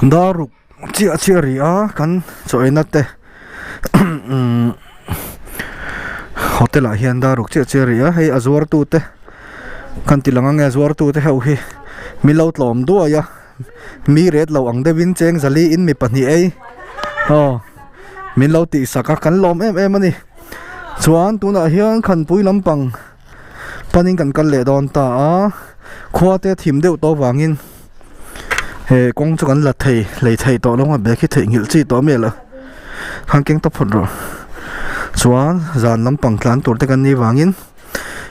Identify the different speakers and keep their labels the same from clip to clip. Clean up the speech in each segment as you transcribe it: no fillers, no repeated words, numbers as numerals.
Speaker 1: Dar ruk chiah chiah a ri a kan chaw eina te umm hotel ah hian dar ruk chiah chiah a ri a hei a zuar tu te kan ti lang ange a zuar tu te ho hi min lo tlawm duai a mi ret lo ang deuhin cheng zali in mi pahnih ei aw min lo tih sak a kan lawm em em a ni chuan tunah hian khanpui lampang panin kan kal leh dawn ta a khua te thim deuh tawh vangin he kawng chu kan la thei lei thei tawh lo a bag hi theihnghilh chi tawh miah lo khan keng tawp phawt rawh chuan zan lampang tlan tur te kan nih vangin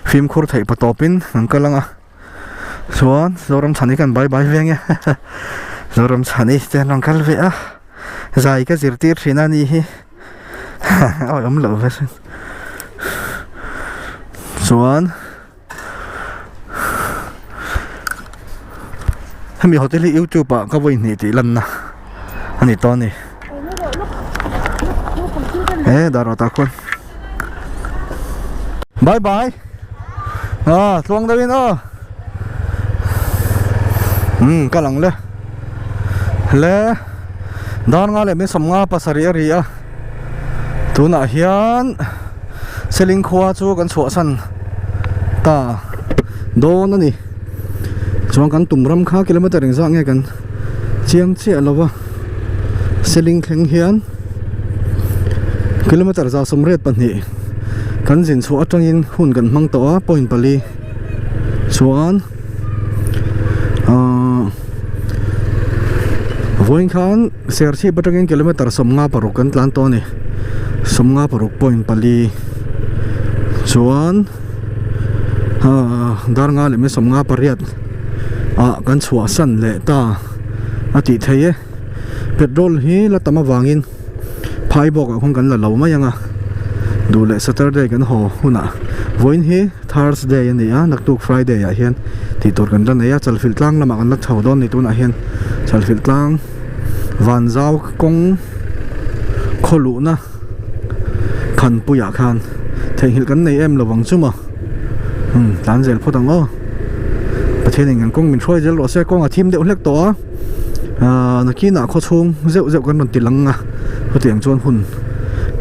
Speaker 1: fimkhur theih pa tawpin kan kal ang a chuan Zoram chhani kan bai bai ve ange Zoram chhani te an rawn kal ve a zai ka zirtir thin a ni hi awi awm loh ve sin chuan hemi hotel hi youtube ah ka vawi hnih tih lanna a ni tawh a ni e dah rawh tah khuan bye bye ah tluang deuh in aw umm ka lang le le dar nga leh min sawmnga pasarih a ri a tunah hian Seling khua chu kan chhuahsan ta dawn a ni chuan kan tum ram kha kilometer engzah nge kan chiang chiah lo va Seling thleng hian kilometer 182 kan zin chhuah atangin hun kan hmang tawh a point pali chuan ahh vawiin khan Serchhip atangin kilometer 56 kan tlan tawh a ni 56.4 chuan ah dar nga leh 58 ah kan chhuah san leh ta a tih theih e petrol hi la tam avangin phai bawk ah khawn kan la lo mai ang a duh leh saturday kan haw hunah vawiin hi thursday a ni a naktuk friday ah hian tih tur kan la nei a chalfilh tlang lamah kan la chho dawn a ni tunah hian chalfilh tlang. Vanzau kawng khaw luhna khanpuiah khan theihnghilh kan nei em lovang chu maw umm tlan zel phawt ang aw Pathianin kan kawng min hruai zel rawh se kawng a thim deuh hlek tawh a ahh nakinah khaw chhung zeuh zeuh kan rawn ti lang a chutiang chuan hun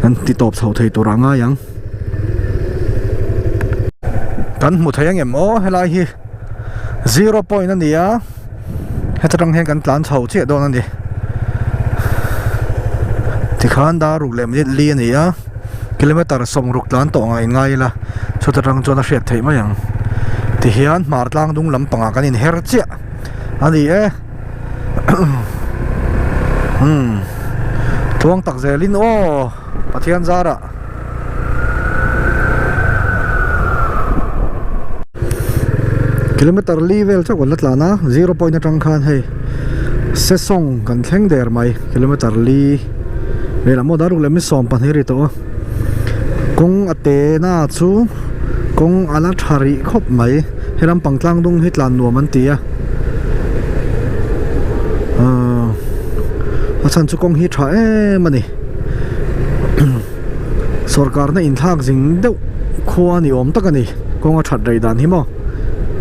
Speaker 1: kan ti tawp chho thei tur ah ngai ang kan hmu thei ang em aw helai hi zero point a ni a. Heta tang hian kan tlan chho chiah dawn a ni tikhan dar ruk leh minute li a ni a kilometer 60 tlan tawh ang a inngai ila chuta tang chuan a hriat theih mai ang tihian hmar tlang dung lampangah kan inher chiah a ni e umm tluang tak zelin aw Pathian zarah. Kilometer li vel chauh kan la tlan a zero point atang khan hei Sesawng kan thleng der mai kilometer li velah maw daruk leh mi 12 ri tawh a kawng a te na chu kawng a la tha rih khawp mai helam pang tlang dung hi tlan nuam an ti a ahh a chhan chu kawng hi tha em a ni. Sorkarna inthlak zing deuh khua ni awm tak a ni kawng a that rei dan hi maw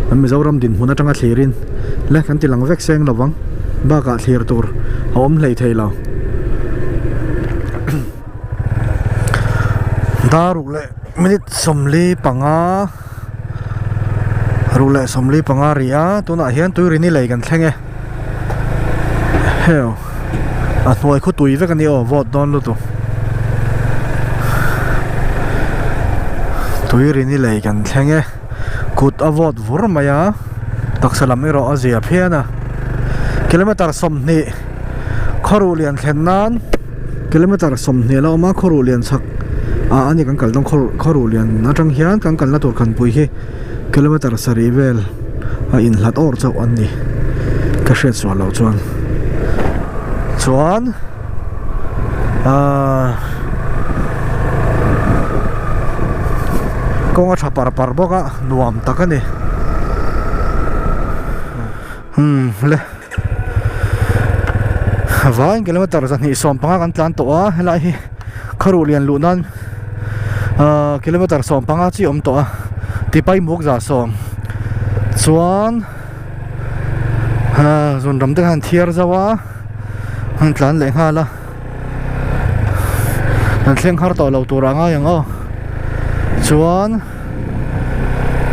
Speaker 1: kan Mizoram dinhmun atanga thlirin le kan ti lang vek seng lovang bakah thlir tur a awm hlei thei lo dar ruk leh minute 45 ruk leh 45 ri a tunah hian tuirini lei kan thleng e. Heo a hnuai khaw tui vek a ni aw vote dawn lutuk tui rini lei kan thleng e kut a vote vur mai a taksa lam erawh a zia phian a kilometer 20 khawruh lian thlen nan kilometer 20 la awm a khawruh lian chhak ah a ni kan kal dawn khawruh lian atang hian kan kalna tur khanpui hi. Kilometer sarih vel a inhlat awr chauh an ni ka hriat sual loh chuan chuan ahh kawng a tha par par bawk a nuam tak a ni umm le vawiin kilometer 215 kan tlan tawh a helai hi Kharuh lian luh nan ahh kilometer 15 chi awm tawh a tipai muk 110 chuan ahh zun ram te khan thiar zauh a. An tlan leh nghal a an thleng har tawh lo tur ah ngai ang aw chuan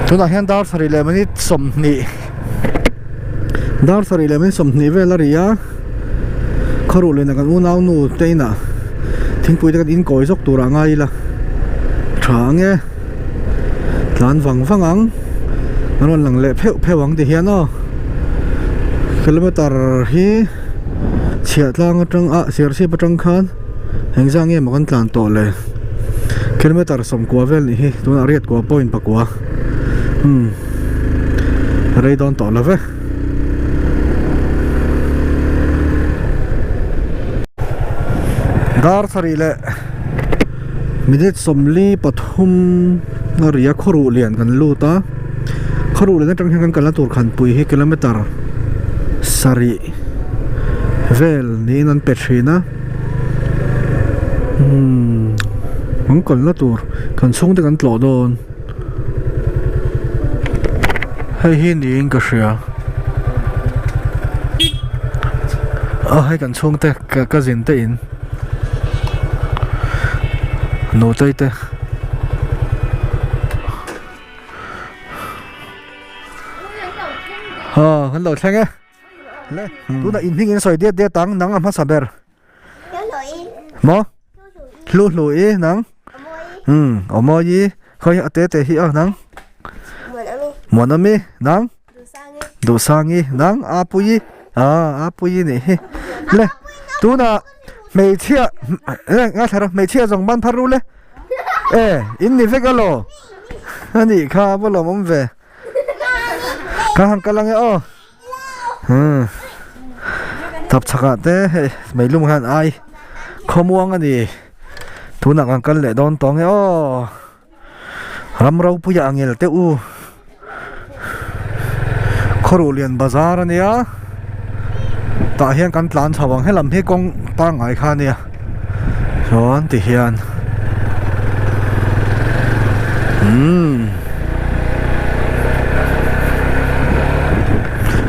Speaker 1: tunah hian dar sarih leh minute 20 dar sarih leh minute 20 vel a ri a khawruh leh kan unau nu te inah thingpui te kan in kawi zawk tur ah ngai ila tha ang e tlan vang vang ang an rawn lang leh pheuh pheuh ang ti hian aw kilometer hi chhiah tlang atang ah serchhip atang khan engzah nge maw kan tlan tawh le kilometer 90 vel nih hi tunah riat kua point pakua umm rei dawn tawh lo ve. Dar sarih leh minute 43 a ri a khawruh lian kan lut a khawruh lian atang hian kan kalna tur khanpui hi kilometer sarih vel niin an pe thin a umm kan kalna tur kan chhungte kan tlawh dawn hei hi niin ka hria a hei kan chhungte ka cousin te in. Nutei te ha kan lo thleng e le tunah in hming in sawi diat diat ang nang a hmasa ber maw hlu hlu i nang umm aw mawi khawi a te te hi a nang muanawmi nang. Duhsangi nang a pui a a pui nih hi le tunah hmeichhia e ngaithla rawh hmeichhia zawng ban phar ru le e in ni vek alaw a nih kha a va lawmawm ve ka han kal ange aw hmm tap chhakah te hei meilum khan ai khawmuang a ni tunah kan kal leh dawn tawh ange aw. Ram ropuia a ngel teuh u. Khawruh lian bazar a nia. Tah hian kan tlan chho ang helam hi kawng pangngai kha a nia. Chuan ti hian umm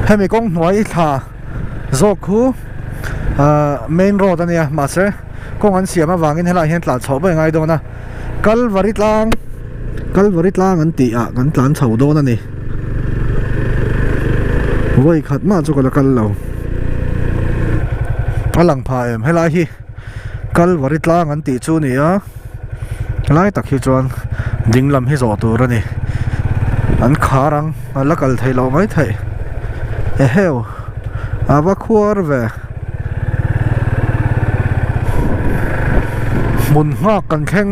Speaker 1: hemi kawng hnuai thla zawk khu ahh main road a nia mahse kawng an siam avangin helaiah hian tlan chhoh mai a ngai dawn a. Kalvari tlang Kalvari tlang an tih ah kan tlan chho dawn a ni vawi khat mah chu ka la kal lo a lang pha em helai hi Kalvari tlang an tih chu a ni a helai tak hi chuan ding lam hi zawh tur a ni an khar ang a la kal theih loh mai theih eheu a va khuar ve. Hmun nghak kan thleng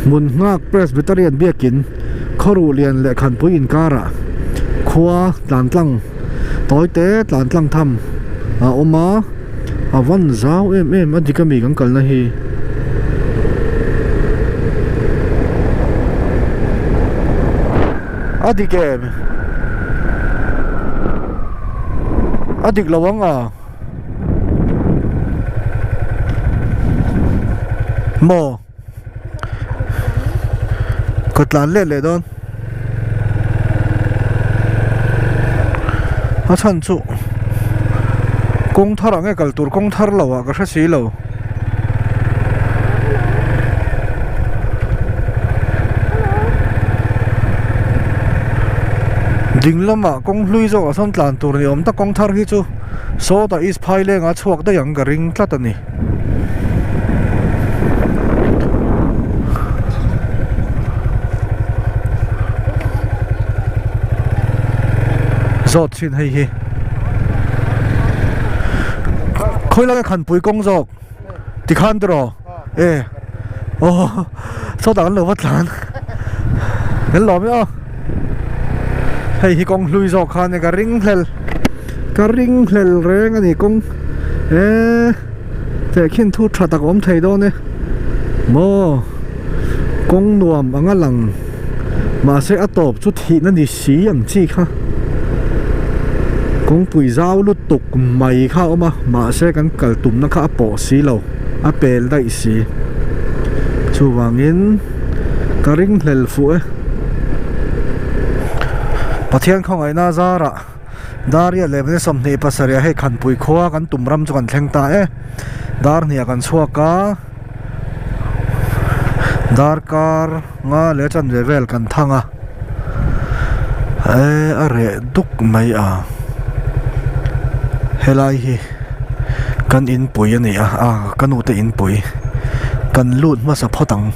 Speaker 1: hmun nghak Presbyterian biakin khawruh lian leh khanpui inkarah khua tlan tlang tawi te tlan tlang tham a awm a a van zau em em a dik ami kan kalna hi. A dik em? A dik lo ang a. Maw? Ka tlan let leh dawn. A chhan chu kawng thar ah nge kal tur kawng thar lo ah ka hre si lo. Ding lamah kawng hlui zawk ah sawn tlan tur ni awm tak kawng thar hi chu sawtah east phaileng a chhuak daih ang ka ring tlat a ni. Zawt chin hei hi khawi langa khanpui kawng zawk tikhan tiraw e aw sawtah kan lo va tlan kan lawm e aw hei hi kawng hlui zawk kha a ni ka ring hlel ka ring hlel reng a ni kawng e tehkhin thu tha tak a awm thei dawn e maw kawng nuam ang a lang mahse a tawp chu thihna ni si ang chi kha kawngpui zau lutuk mai kha a awm a mahse kan kal tumna kha a pawh si lo a pel daih si chuvangin ka ring hlel fuh e Pathian khawngaihna zarah. Dar riat leh minute 27 ah hei Khanpui khua kan tum ram chu kan thleng ta e. Dar hnih ah kan chhuak a, darkar nga leh chanve vel kan thang a, eh a reh duk mai a. Helai hi kan inpui a ni a, ah ka nu te inpui kan lut hmasa phawt ang.